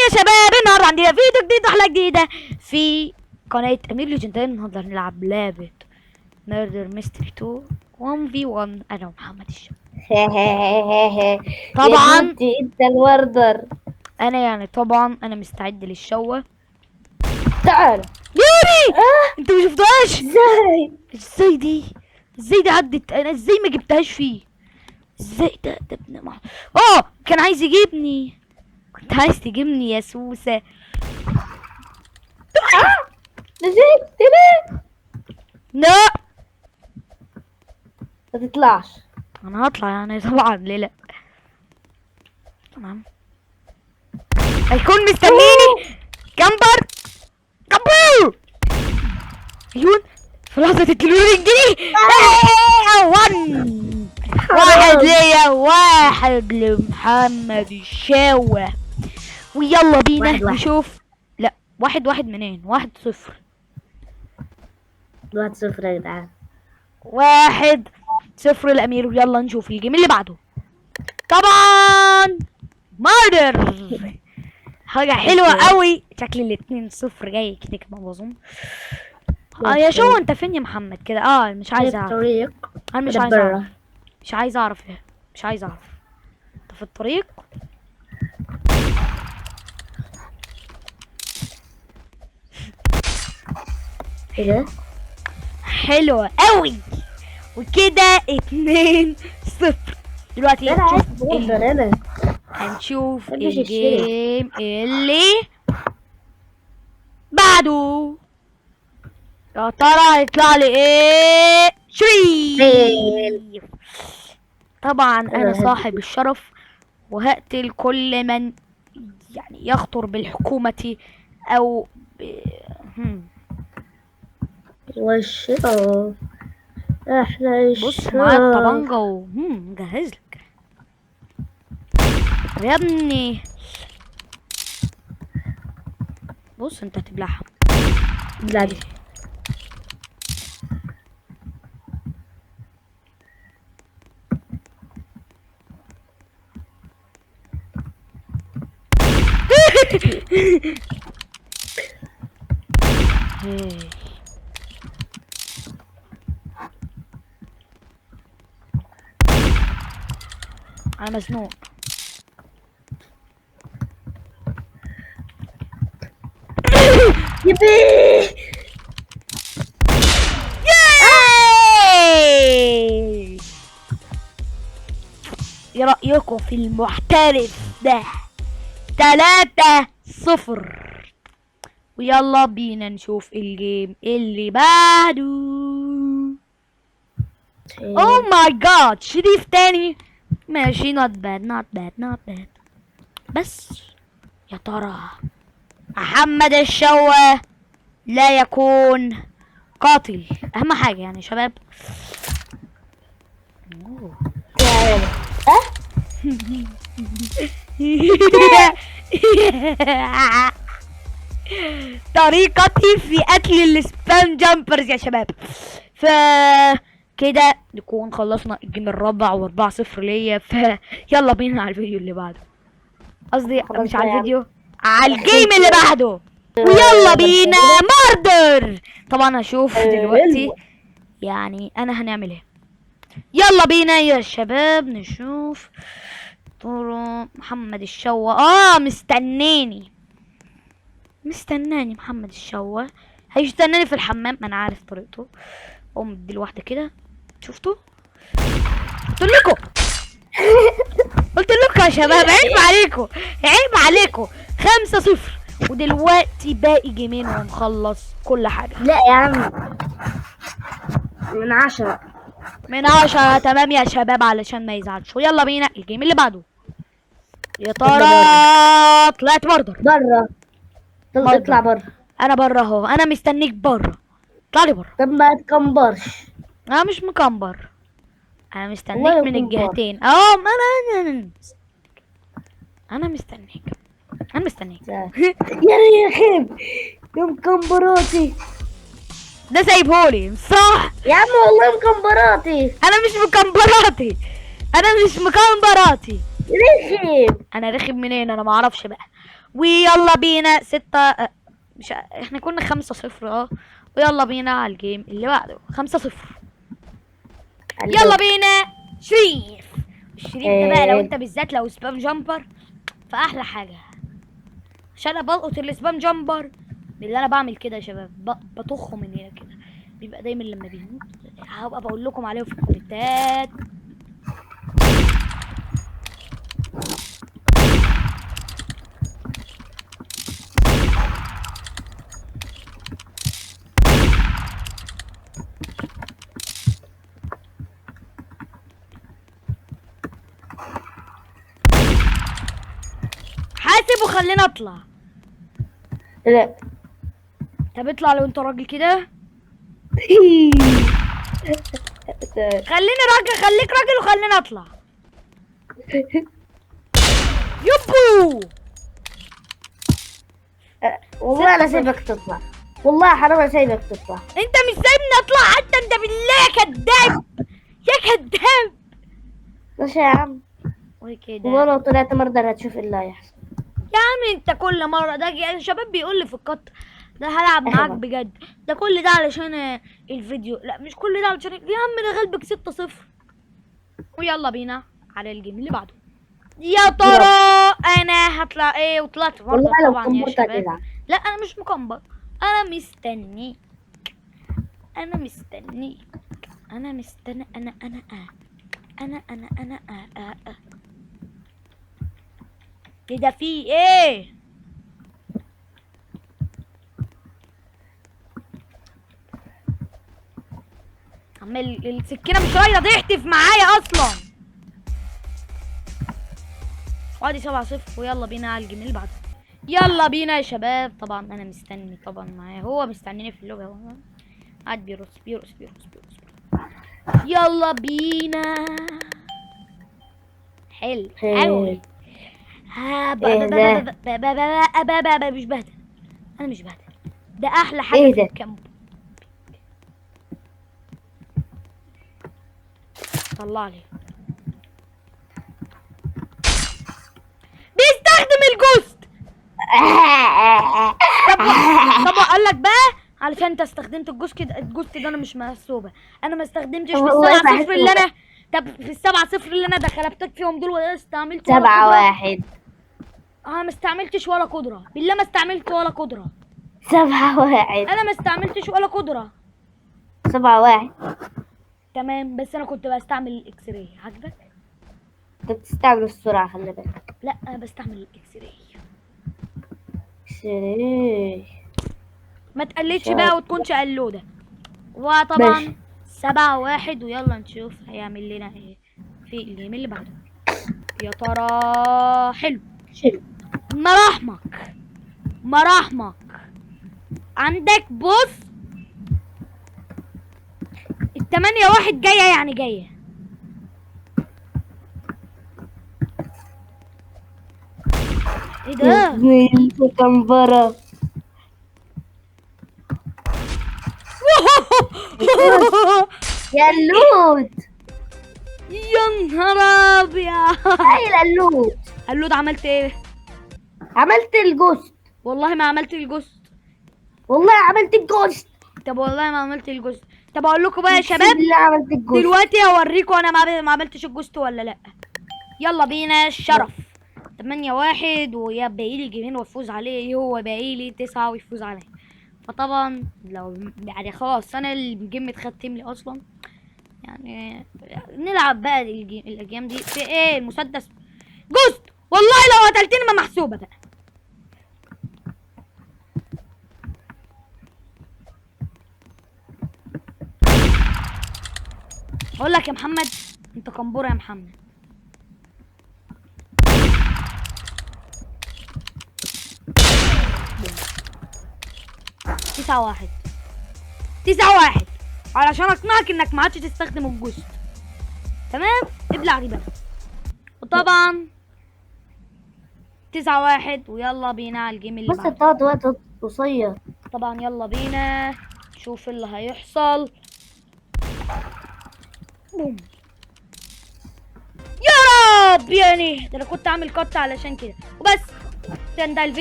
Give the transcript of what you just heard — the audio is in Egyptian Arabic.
يا شباب، النهارده عندنا فيديو جديد وحلقه جديدة في قناة امير ليجندري. النهارده هنلعب لعبه murder mystery 2 1 v 1، انا ومحمد الشاب. يا طبعا. دودي انت ال murderer. انا يعني طبعا انا مستعد للشوه. تعال. يوري. اه. انت ما شفتهاش؟ ازاي؟ ازاي دي؟ ازاي دي عدت؟ انا ازاي ما جبتهاش فيه؟ ازاي ده ابن كان عايز يجيبني، كنت عايز تجيبني يا سوسة. نزلت ليه؟ لا. ما تطلعش. انا هطلع يعني طبعا، ليه لا؟ تمام، هيكون مستنيني. camper camper. ايوه، في لحظة التلوين دي 1 1 ليا، 1 لمحمد الشاوة. ويلا بينا 1-1. نشوف. لا، 1-1 منين؟ 1-0. 1-0 يا جدعان. 1-0 الأمير. ويلا نشوف ال game اللي بعده. طبعا murder، حاجة حلوة قوي. شكل 2-0 جاي كده كمان بظن. يا شو انت فين يا محمد كده؟ مش عايز اعرف. الطريق. انا مش عايز اعرف، مش عايز اعرف ايه، مش عايز اعرف. انت في الطريق؟ ايه ده؟ حلوة قوي. وكده 2-0 دلوقتي. لا، انا عايز هنشوف murderer انا. هنشوف محبش الشري. ال game اللي بعده. يا ترى هيطلع لي ايه؟ sheriff. طبعا انا صاحب الشرف وهقتل كل من يعني يخطر بالحكومة او ب... والشرف احنا. بص معايا الطبنجة مجهز لك يا ابني. بص انت هتبلعها. لا دي. إيه. انا مزنوق. يبي. ياي! ايه رأيكم في المحترف ده؟ 3-0. ويلا بينا نشوف ال game اللي بعده. oh my god، sheriff تاني. ماشي، not bad not bad not bad. بس يا ترى محمد الشوا لا يكون قاتل؟ اهم حاجة يعني شباب. أوه. تعال. اه. طريقتي في قتل ال spawn jumpers يا شباب. ف كده نكون خلصنا ال game الرابع، و4-0 ليا. فيلا بينا على الفيديو اللي بعده، قصدي خلاص مش على بقى يا عم. الفيديو، على ال game اللي بعده. ويلا بينا murder. طبعا هشوف دلوقتي حلو. يعني انا هنعمل ايه. يلا بينا يا شباب نشوف. ترى محمد الشوا مستناني، مستناني محمد الشوا، هيستناني في الحمام، ما انا عارف طريقته. اقوم اديله واحدة كده. شفتوا؟ قلت لكم، قلت لكم يا شباب، عيب عليكم، عيب عليكم. 5-0. ودلوقتي باقي جيمين ونخلص كل حاجة. لا يا عم، من 10. من 10. تمام يا شباب، علشان ما يزعلش. ويلا بينا ال game اللي بعده. يا ترى طلعت murder؟ بره. طب بره. اطلع بره. انا بره اهو، انا مستنيك بره. اطلع لي بره. طب ما تكمبرش. انا مش مكمبر، انا مستنيك والله من يكون الجهتين. ما انا مستنيك، انا مستنيك. يا رخم يا مكمبراتي. ده سايبهولي صح؟ يا عم والله مكمبراتي. انا مش مكمبراتي، انا مش مكمبراتي. رخم. انا رخم منين؟ انا ما اعرفش بقى. ويلا بينا 6، مش احنا كنا 5-0. ويلا بينا على ال game اللي بعده 5-0. يلا بينا شريف. الشريف ده بقى لو انت بالذات لو spam jumper فاحلى حاجة، عشان انا بلقط ال spam jumper اللي انا بعمل كده يا شباب، بطخه من هنا كده، بيبقى دايما لما بيموت هبقى بقول لكم عليه في الكومنتات. حاسب وخلينا اطلع. لا. طب اطلع لو انت راجل كده. خليني راجل، خليك راجل وخليني اطلع. يبو. والله انا سايبك تطلع، والله حرام انا سايبك تطلع. انت مش سايبني اطلع حتى انت، بالله يا كداب يا كداب. ماشي يا عم. وكده. والله لو طلعت مرة هتشوف ايه اللي هيحصل. يا عم انت كل مرة ده يا شباب بيقول لي في القط ده هلعب معاك بجد، ده كل ده علشان الفيديو. لا مش كل ده علشان يا عم، ده غلبك 6-0. ويلا بينا على ال game اللي بعده. يا ترى انا هطلع ايه؟ وطلعت برضه والله لو طبعا يا كمبرت شباب. هتزعل. لا انا مش مكمبر، انا مستنيك، انا مستنيك، انا مستني، انا انا انا انا انا انا انا. ايه ده في ايه؟ عم السكينة مش راضية تحتف معايا اصلا. وادي 7-0. ويلا بينا على ال game اللي بعده. يلا بينا يا شباب. طبعا انا مستني، طبعا معايا هو مستنيني في اللوبي اهو، قاعد بيرقص بيرقص بيرقص بيرقص. يلا بينا. حلو قوي. ها با مش بهدل، انا مش بهدل، ده احلى حاجة في ال camp. طلع لي بيستخدم ال ghost. طب اقول لك بقى، علشان انت استخدمت ال ghost كده، ال ghost ده انا مش محسوبة، انا ما استخدمتش في 7-0 اللي انا، طب في 7-0 اللي انا دخلتك فيهم دول ولا استعملت ولا 7-1. انا ما استعملتش ولا قدره، بالله ما استعملت ولا قدره. 7-1. انا ما استعملتش ولا قدره. 7-1. تمام، بس انا كنت بستعمل ال X-ray. عاجبك؟ انت بتستعمل السرعة خلي بالك. لا انا بستعمل ال X-ray. X-ray. ما تقلدش بقى وتكونش قلوده. وطبعا 7-1. ويلا نشوف هيعمل لنا ايه في ال game اللي بعده. يا ترى. حلو. حلو. مراحمك مراحمك عندك. بص 8-1 جاية، يعني جاية. ايه ده؟ كمبرة. يا اللوت. يا نهار ابيض. هاي اللوت. اللوت عملت ايه؟ عملت ال ghost. والله ما عملت ال ghost. والله عملت ال ghost. طب والله ما عملت ال ghost. طب اقول لكم بقى يا شباب، بالله عملت ال ghost. دلوقتي هوريكم انا ما عملتش ال ghost ولا لا. يلا بينا الشرف. 8-1 ويا باقي لي جيمين وافوز عليه، هو باقي لي 9 ويفوز عليه. فطبعا لو يعني خلاص انا ال game متختم لي اصلا، يعني نلعب بقى الاجيام دي في ايه؟ المسدس ghost. والله لو قتلتني ما محسوبة بقى. اقول لك يا محمد انت قنبوره يا محمد. 9-1. 9-1 علشان اقنعك انك ما عادش تستخدم ال ghost. تمام، ابلع دي بقى. وطبعا 9-1. ويلا بينا على ال game اللي بس بعده. بتاخد وقت قصير. طبعا يلا بينا نشوف اللي هيحصل. بوم. يا رب، يعني ده انا كنت عامل cut علشان كده. وبس ده الفيديو.